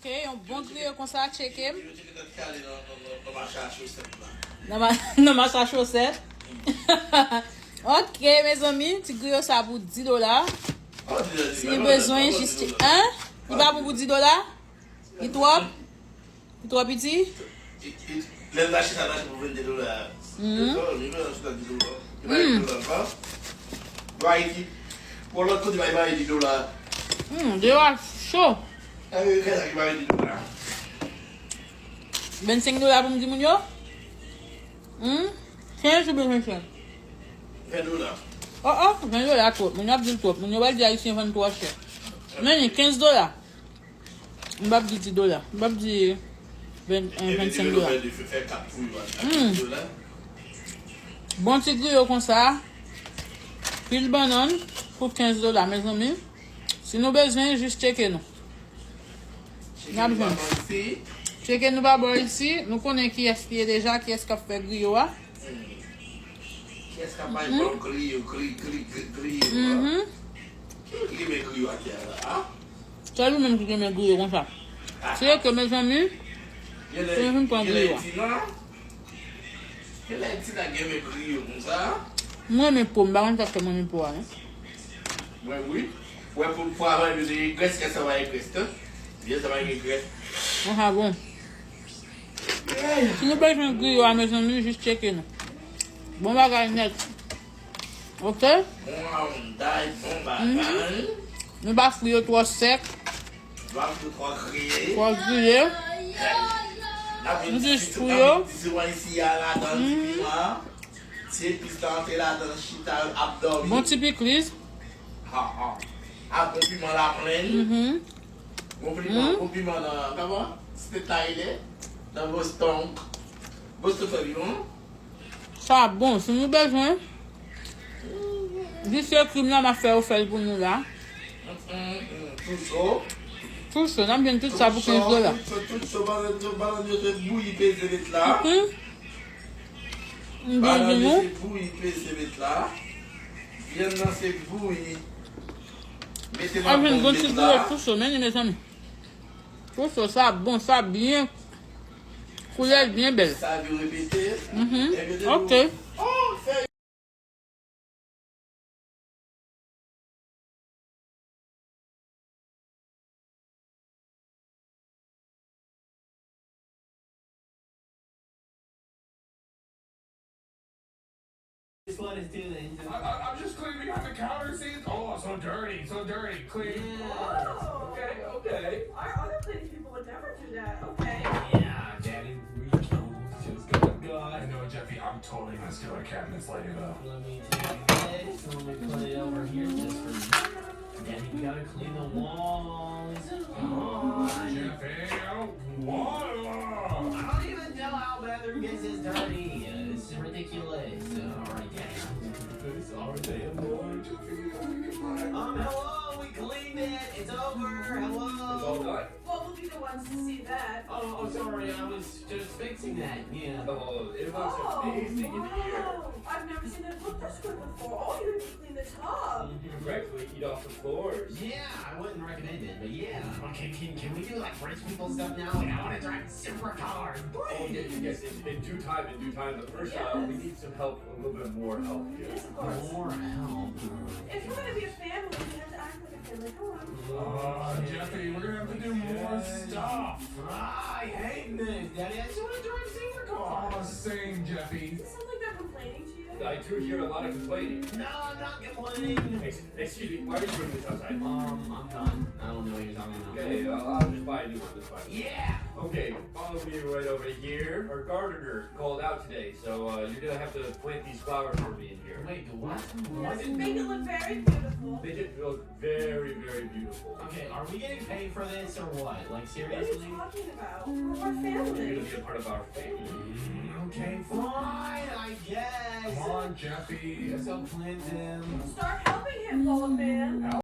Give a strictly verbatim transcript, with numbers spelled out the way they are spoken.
Ok, yon bon griyo konsa, tcheke m. Nan ma- nan mache a chosèt. Ok, mezanmi, ti griyo sa pou dis dola. Si nou bezwen, jis tche- Hein? Li pa bon pou dis dola? Li twòp? Li twò piti? Lè l achte sa, l achte pou vennde dola. Mhm. Li pa achte dis dola. Li pa di dola ankò. Pou Ayiti, pou lòt kote, pa di dola. Hmm, deyo a cho. Ameriken sa ki pa di dola. Vennsenk dola pou m di moun yo? Hmm? Kenz oubyen vennsenk? Ven dola. Oh, oh, ven dola twòp. Moun yo ap di l twòp. Moun yo pral di Ayisyen vann twò chè. Men, kenz dola. M p ap di dis dola. M p ap di ven- eh, vennsenk dola. Hmm. Bon ti griyo konsa. Pil bannann pou kenz dola, mezanmi. Si nou bezwen, jis tcheke nou. N ap jwenn. Tcheke nou pa bò isi. Nou konnen kiyès ki ye deja, kiyès k ap fè griyo a. Kiyès k ap bay bon griyo, gri- gri- gri- griyo a? Mhm. Ki ki renmen griyo atè a la, a? Sèl ou menm ki renmen griyo konsa. Se ke, mezanmi, se vin pran griyo a. Genlè Tina gen men griyo konsa. Mwen renmen po, m pa konn sa k fè mwen renmen po a, non. Mwen wi. Wè, pou, pou avè yo te gen grès, kè sa va gen grès, tan. Byen, sa va gen grès. Aha, bon. Si nou bezwen griyo a, mezanmi, jis tcheke nou. Bon bagay nèt. Ok? Bon awanday, bon bagay. Nou pa fri yo twò sèk. Twò griye. Nou jis fri yo. Ti epis la antre ladan, chita ap dòmi. Bon ti pikliz. Ha, ha. A bon piman laplenn. Mhm. Bon piman, bon piman nan, kòman? State la rele? Nan Boston. Boston fè piman? Sa bon, si nou bezwen. Jis ekri m la, m ap fè yo fè l pou nou la. Mm, mm, mm. Tou cho. Tou cho, n ap jwenn tout sa pou kenz dola. Tou cho, tou cho, bannann yo, bannann yo te bouyi, peze met la. Mhm. M di nou. Bannann yo se bouyi, peze met la. Vyann nan se bouyi. Mete nan bon met la. Tou cho, men, mezanmi. Tou cho, sa bon, sa byen. Koulè l byen bèl. Sa vin repete. Mhm. Ok. This one is too. I, I, I'm just cleaning behind the counter. See, oh, so dirty, so dirty. Clean. Yeah. Oh. Okay, okay. Our other cleaning people would never do that. Okay. Yeah, Daddy, we just, just gonna go. I know, Jeffy. I'm totally gonna steal our cabinets later, though. Let me take this. Let me put it over here just for you. Daddy, we gotta clean the walls. Come on. Jeffy, water. I don't even know how bathroom gets this dirty. It's ridiculous. All right, Daddy. It's already annoying to feel like a Um, hello, we cleaned it. It's over. Hello. It's all done? Well, we'll be the ones to see that. Oh, oh, sorry. I was just fixing that. Yeah. Oh, it looks amazing in here. Wow. I've never seen it look this good before. Oh, you even cleaned the tub. Correct. We eat off the floors. Yeah, I wouldn't recommend it, but yeah. Okay, can, can we do, like, rich people stuff now? Like, I wanna drive supercars. Oh, yes, yes, yes. In, in due time, in due time. But first, uh, we need some help, a little bit more help here. Yes, of course. More help. If we're gonna be a family, we have to act like a family. Come on. Oh, Jeffy, we're gonna have to do more stuff. Ah, I hate this, Daddy. I just wanna drive supercars. Oh, same, Jeffy. Does it sound like they're complaining to you? I do hear a lot of complaining. No, I'm not complaining. Ex- Excuse me, why are you doing this outside? Um, I'm done. I don't know what you're talking about. Okay, I'll, I'll just buy a new one. That's fine. Yeah! Okay, follow me right over here. Our gardener called out today, so uh, you're gonna have to plant these flowers for me in here. Wait, what? What? Yes, make it look very beautiful. They did look very, very beautiful. Okay, are we getting paid for this or what? Like, seriously? What are you talking about? We're family. You're gonna be a part of our family. Mm, okay, fine, I guess. Come on, Jeffy. Let's go plant them. Start helping him, Lola Man.